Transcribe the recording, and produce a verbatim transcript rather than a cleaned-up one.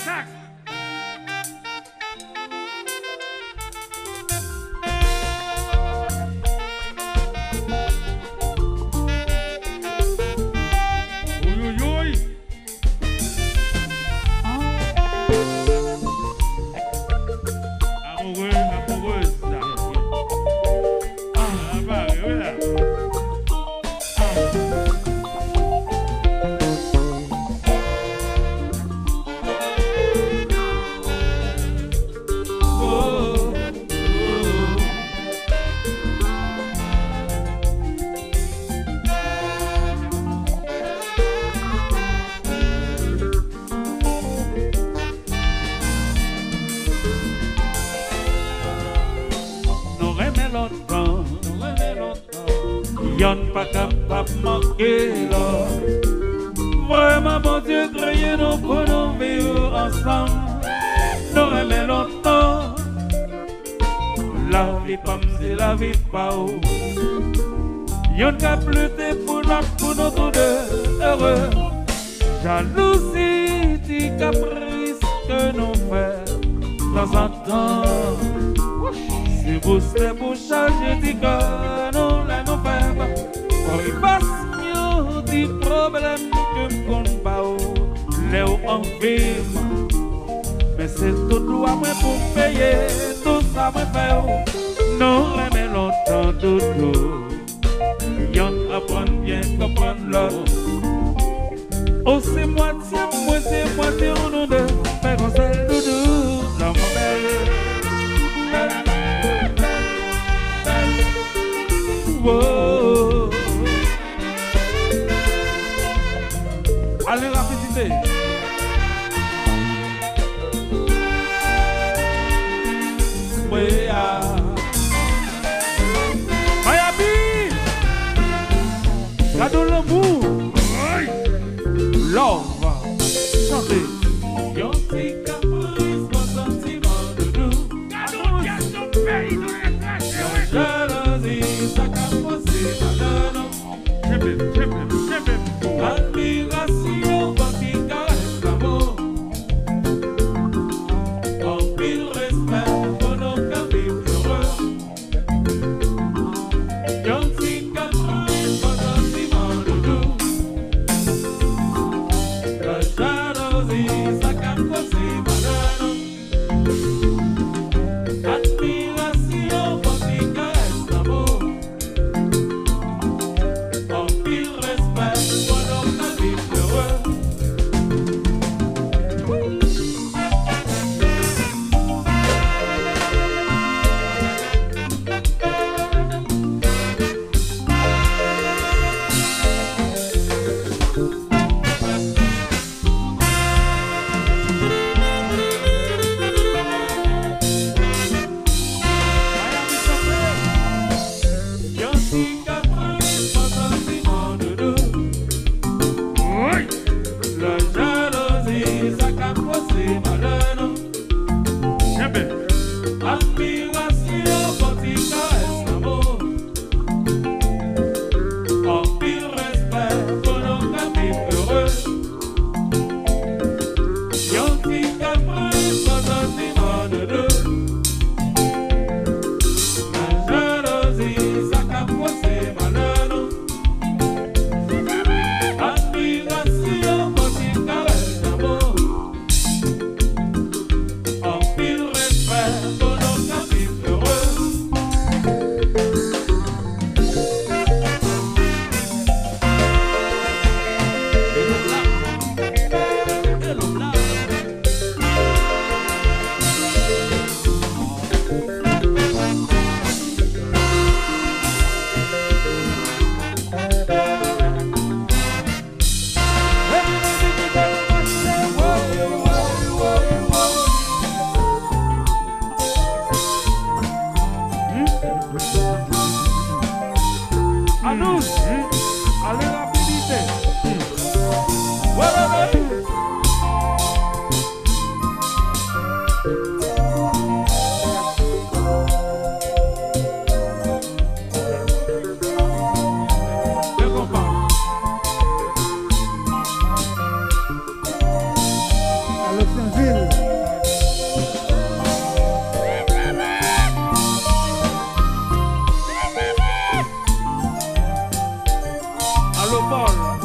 Sak. Ouyoyoy. Amoureux, amoureuse. Ah, pa vre, wi la. Nou renmen lontan, nou renmen lontan. Yonn pa kapab manke lòt. Vrèman, Bondye kreye nou pou nou viv ansanm. Nou renmen lontan. Lavi pa m se lavi pa w. Yonn k ap lite pou lòt, pou nou tou de ere. Jalouzi, ti kapris ke nou fè tanzantan. Se bouste pou chaje ti kè nou lè nou fèb. Kòribas, yon ti pwoblèm ke m konn ba w lè w anvi m. Men se tout dwa mwen pou m peye tout sa mwen fè w. Nou renmen lontan, doudou. Yonn aprann byen konprann lòt. Ou se mwatye m, mwen se mwatye w, nou de fè yon sèl, doudou. Lanmou bèl, bèl, bèl, bèl. Woah. Ale rapidite. Mwen a Mayapi. Gade lanmou. Love. Chante. Yon ti kapris pou santiman, doudou. Gade yon gason peyi nou etranje, wi. Jalouzi, sa ka posib ladan nou. Kenbe m, kenbe m, kenbe m. Admirasyon, bank ki ka Pablo Paul.